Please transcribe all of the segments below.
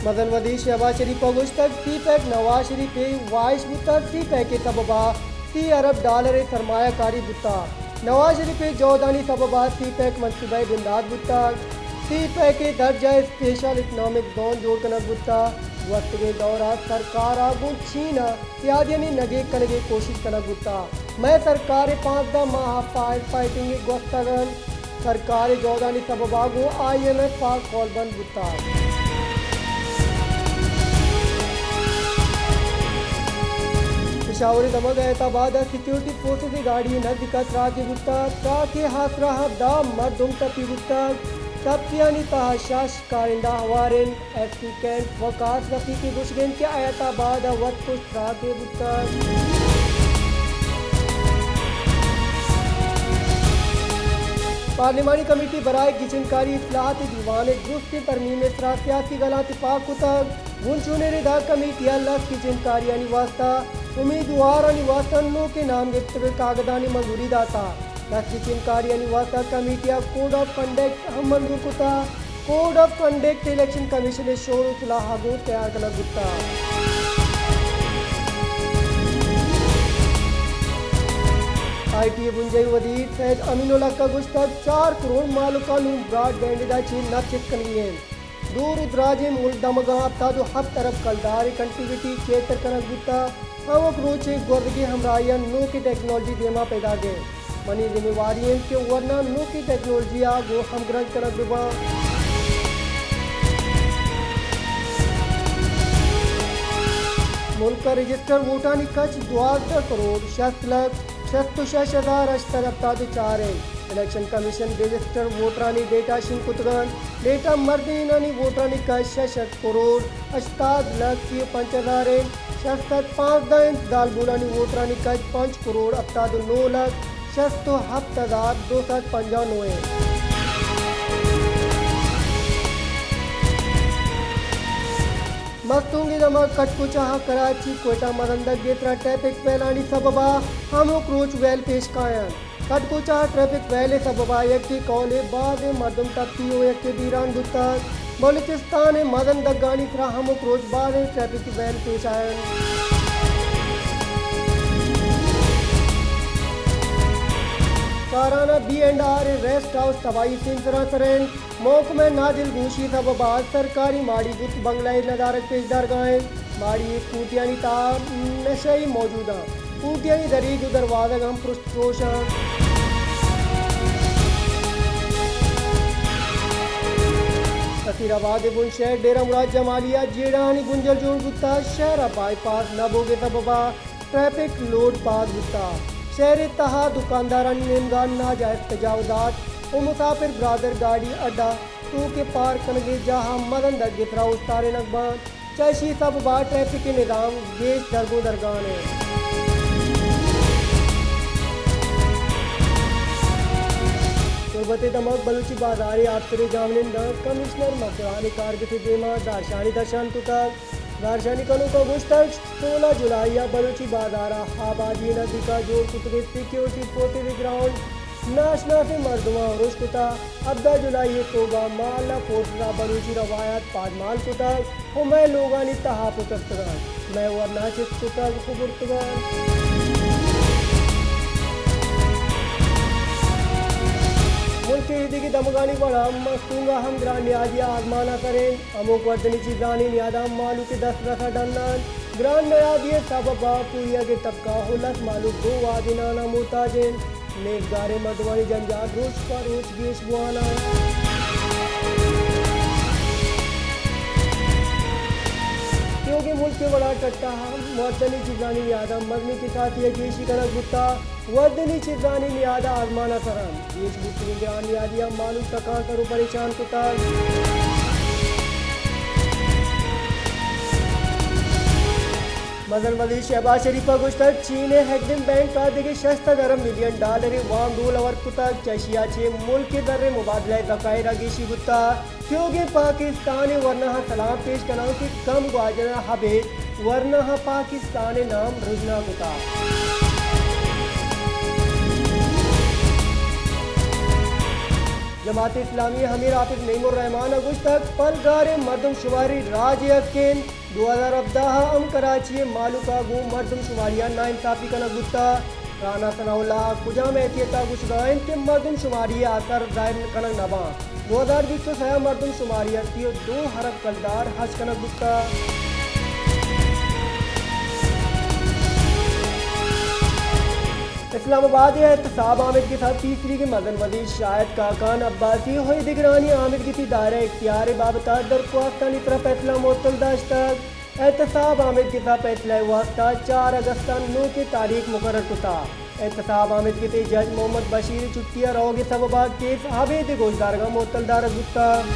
مزن وزیر شہباز شریف ء گوشتگ، سی پیک نواز شریف ء واہش بوتگ، سی پیک ء سبب ء سی ارب ڈالر ء سرمایہ کاری بوتگ۔ نواز شریف ء جہدانی سبب ء سی پیک منصوبہ ء بندات بوتگ۔ سی پیک ء درجہ اسپیشل اکنامک زون جوڑ کنگ بوتگ۔ گوستگیں دور ء سرکار ء گوں چین ء سیادیانی نگیگ کنگ ء کوشش کنگ بوتگ۔ مئے سرکار ء پانزدہ ماہ ء فائر فائٹنگ ء گوستگ انت۔ سرکار ء جہدانی سبب ء گوں آئی ایم ایف ء کول بند بوتگ۔ پشاور ء دمگ ایت آباد ء سیکورٹی فورسز ء گاڑی ء نزیک ء تراکے بوتگ۔ تراک ء آسراہ ء دہ مردم ٹپی بوتگ۔ ٹپیانی تہا شش کارندہ ہوار انت۔ ایس پی کینٹ وقاص رفیق ء گوشگ انت کہ ایت آباد ء وت کشت تراکے بوتگ۔ پارلیمانی کمیٹی برائے گچینکاری اصلاحات ء دیوان ء درستیں ترمیم ء سرا سیاسی غلات پاک کتگ۔ بنچونیں ردا کمیٹی ء لس گچینکاریانی واستہ امیدوارانی واستہ نوکیں نام گپتگ ء کاگدانی منظوری داتگ۔ لس گچینکاریانی واستہ کمیٹی ء کوڈ آف کنڈکٹ ہم منظور کتگ۔ Code of conduct election commission ء شور و سلاہ ء گوں تیار کنگ بوتگ۔ آئی ٹی ء بنجاہی وزیر سید امین الحق ء گوشتگ، چار کروڑ مہلوک ء نوں براڈ بینڈ ء چہ نپ چست کنگی انت۔ دور و دراجیں ملک دمگاں ہپتاد و ہپت ارب کلدار ء کنٹیویٹی کیتر کنگ بوتگ۔ ہمک روچ ء گوزگیں ہمراہیاں نوکیں ٹیکنالوجی دیما پیداگ انت۔ منی ذمہ واری انت کہ ورنا نوکیں ٹیکنالوجی ء گوں ہمگرنچ کنگ بہ باں۔ ملک ء رجسٹر ووٹانی کچ دوازدہ کروڑ شست لکھ شست و شش ہزار ہشت سد ہپتاد و چار انت۔ الیکشن کمیشن رجسٹر ووٹرانی ڈیٹا شنگ کتگ انت۔ ڈیٹا مردینانی ووٹرانی کچ شش کروڑ ہشتاد لکھ سی و پنچ ہزار انت، شش سد پانزدہ انت۔ زالبولانی ووٹرانی کچ پنچ کروڑ ہپتاد و نو لکھ شست و ہپت ہزار دو سد پنجاہ و نو انت۔ مستونگ ء دمگ کٹکوچہ ء کراچی کوئٹہ مزن دگے سرا ٹریفک ویلانی سبب ء ہمک روچ ویل پیش کاینت۔ کٹکوچہ ء ٹریفک ویل ء سبب ء یکے کہول ء بازیں مردم ٹپی و یکے بیران بوتگ۔ بلوچستان ء مزن دگانی سرا ہمک روچ بازیں ٹریفک ویل پیش آینت۔ کاران ء بی اینڈ آر ء ریسٹ ہاؤس تباہی سیمسراں سر انت۔ محکمہ نادلگوشی سبب ء سرکاری ماڑی بوت بنگلہ ء ندارگ پیش دارگا انت۔ ماڑی ء کوٹیانی تہا نشئی موجود انت۔ کوٹیانی دریگ و دروازگ ہم پرشت پروش انت۔ نصیر آباد ء بنشہر ڈیرہ مراد جمالی ء جیڑہانی گنجل جوڑ بوتگ۔ شہر ء بائی پاس نہ بوگ ء سبب ء ٹریفک لوڈ باز بوتگ۔ شہر ء تہا دکاندارانی نیمگا ناجائز تجاوزات و مسافر برادر گاڑی اڈا توک ء پارک کنگے جاہ ء مزن دگے سرا اوشتارینگ بنت۔ چہ اشی سبب ء ٹریفک ء نظام گیش درگوں درگان انت۔ تربت ء دمگ بلوچی بازار ء آپسر ء جاہمننداں کمشنر مکران ء کارگس ء دیما زہرشانی درشان کتگ۔ زہرشانی کنوکاں گوشتگ، سولہ جولائی ء بلوچی بازار ء آبادی ء نزیک ء جوڑ کتگیں سیکیورٹی فورسز ء گراؤنڈ ناشناسیں مردماں ارش کتگ۔ ہبدہ جولائی ء سوب ء ماں اللہ فورسز ء بلوچی روایات پادمال کتگ و مئے لوگانی تہا پترتگ انت۔ مئے ورنا چست کتگ و برتگ انت۔ ملک ء ایدگہ دمگانی وڑا مستونگ ء ہم گران نیادی ء آزمان ء سر انت۔ ہمک وردنی چیزانی نیاداں مہلوک ء دسترس ء ڈنان۔ گران نیادی ء سبب ء پوریگ ء طبقہ و لس مہلوک گوں وادینان ء محتاج انت۔ نیزگاریں مردمانی جنجال روچ پہ روچ گیش بوان انت۔ تیوگیں ملک ء وڑا ٹٹا ہم وردنی چیزانی نیاداں مزنیں کساسی ء گیشی کنگ بوتگ۔ وردنی چیزانی نیاد ء آزمان ء سر انت۔ گیش بوتگیں گران نیادی ء مہلوک تکانسر و پریشان کتگ۔ مزن وزیر شہباز شریف ء گوشتگ، چین ء ایگزم بینک ء دگہ شش سد ارب ملین ڈالر ء وام ڈول آورت کتگ، چہ اشی ء چہ ملک ء زر ء مبادلہ ء ذخائر ء گیشی بوتگ۔ تیوگیں پاکستان ء ورناہاں سلام پیش کناں کہ کم گواجن ء ابید ورناہاں پاکستان ء نام رژنا کتگ۔ جماعت اسلامی ءِ امیر حافظ نعیم الرحمان ءَ گوشتگ، پلگاریں مردم شماری راج ءِ حق انت۔ دو ہزار ہبدہ ءَ ہم کراچی ءِ مہلوک ءَ گوں مردم شماری ءَ ناانصافی کنگ بوتگ۔ رانا ثناء اللہ ءَ کجام حیثیت ءَ گوشگ ءَ انت کہ مردم شماری ءِ اثر ظاہر کنگ نہ باں؟ دو ہزار بیست ءُ سئے ءَ مردم شماری ءَ سی ءُ دو ارب کلدار ہرچ کنگ بوتگ۔ اسلام آباد ءَ احتساب آمید گس ءَ پیسریگیں مزن وزیر شاہد خاقان عباسی ءُ دگرانی آمید گسی دائرہ اختیار ءِ بابت ءَ درخواستانی سرا فیصلہ معطل داشتگ۔ احتساب آمید گس ءِ فیصلہ ءِ واستہ چار اگست ءَ نوکیں تاریخ مقرر کتگ۔ احتساب آمید گس ءِ جج محمد بشیر ءِ چھٹی ءَ روگ ءِ سبب ءَ کیس ابید گوشدارگ ءَ معطل دارگ بوتگ۔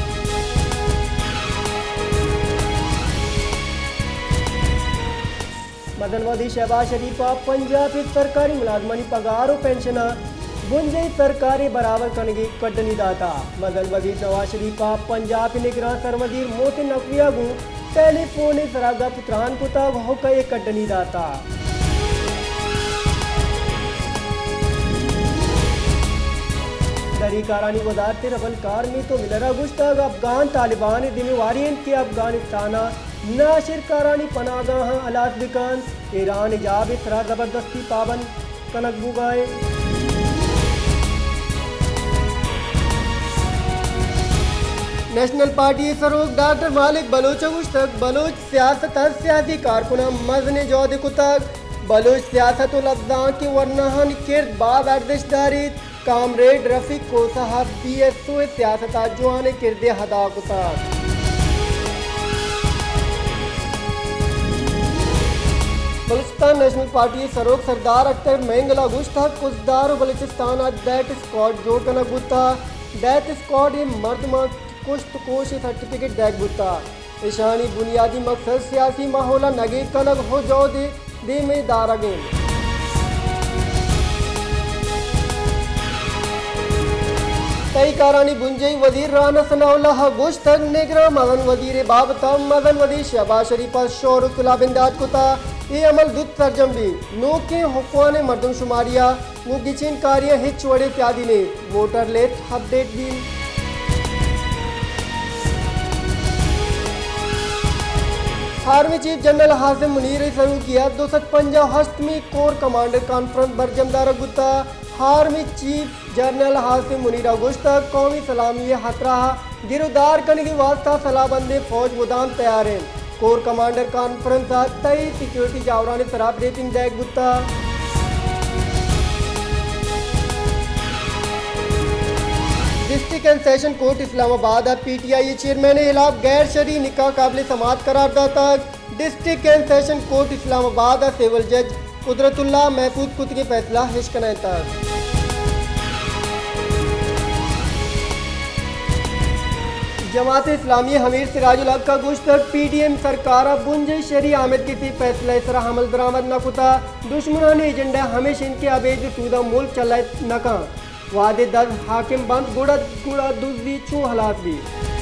مزن وزیر شہباز شریف ءَ پنجاب ءِ سرکاری ملازمانی پگار ءُ پنشن ءَ بنجاہی سرکار ءِ برابر کنگ ءِ کڈنی داتگ۔ مزن وزیر نواز شریف ءَ پنجاب ءِ نگراں سروزیر محسن نقوی ءَ گوں ٹیلی فون ءِ سرا گپ ءُ تران کتگ ءُ کئے کڈنی داتگ۔ دری کارانی وزارت ءِ ربل کار میتو ملر ءَ گوشتگ، افغان طالبان ءِ ذمہ واری انت کہ افغانستان ءَ ناشرکارانی پناہ گاہاں ہلاس بہ کنت، ایران حجاب ءِ سرا زبردستی پابند کنگ بوگ ءَ انت۔ نیشنل پارٹی ءِ سروک ڈاکٹر مالک بلوچ ءَ گوشتگ، بلوچ سیاست ءَ سیاسی کارکناں مزنیں جہدے کتگ، بلوچ سیاست ءُ لبزانک ءِ ورناہانی کرد باز ارزشت داریت۔ کامریڈ رفیق کھوسہ ءَ بی ایس او ءِ سیاست ءَ جوانیں کردے ادا کتگ۔ بلوچستان نیشنل پارٹی ءِ سروک سردار اختر مینگل ءَ گوشتگ، خضدار ءُ بلوچستان ءَ ڈیتھ اسکواڈ جوڑ کنگ بوتگ۔ ڈیتھ اسکواڈ ءِ مردماں کشت ءُ کوش ءِ سرٹیفکیٹ دئیگ بوتگ۔ ایشانی بنیادی مقصد سیاسی ماحول ءَ نگیگ کنگ ءُ جہد ءِ دیما دارگ انت۔ تہی کارانی بنجاہی وزیر رانا ثناء اللہ ءَ گوشتگ، نگراں مزن وزیر ءِ بابت ءَ مزن وزیر شہباز شریف ءَ شور ءُ سلاہ بندات کتگ، اے عمل زوت سرجم بیت۔ نوکیں حکمرانیں مردم شماری ءَ گوں گچین کاریاں ہچ وڑیں سیادی نیست، ووٹر لسٹ اپ ڈیٹ بیت۔ آرمی چیف جنرل عاصم منیر ءِ سروکی ءَ دو سد پنجاہ ءُ ہشتمی کور کمانڈر کانفرنس برجم دارگ بوتگ۔ آرمی چیف جنرل عاصم منیر ءَ گوشتگ، قومی سلامی ءِ ہترہ ءَ گر ءُ دار کنگ ءِ واستہ سلاہ بندیں فوج مدام تیار انت۔ کور کمانڈر کانفرنس ءَ تہی سیکورٹی جاورانی سرا بریفنگ دئیگ بوتگ۔ ڈسٹرکٹ اینڈ سیشن کورٹ اسلام آباد ءَ پی ٹی آئی ءِ چیئرمین ءِ ہلاپ غیر شرعی نکاح قابل سماعت قرار داتگ۔ ڈسٹرکٹ اینڈ سیشن کورٹ اسلام آباد ءِ سول جج قدرت اللہ محفوظ کتگیں فیصلہ اشکنائینتگ۔ جماعت اسلامی ءِ امیر سراج الحق ءَ گوشتگ، پی ڈی ایم سرکار ءَ بنجاہی شرعی آمید گسی فیصلہ ءِ سرا عمل درآمد نہ کتگ، دشمنانی ایجنڈا ہمیش انت کہ ابید سود ءَ ملک چلائیت نہ کنت۔ وہدے دز حاکم بنت، گڑا، گڑا دزی چوں ہلاس بیت؟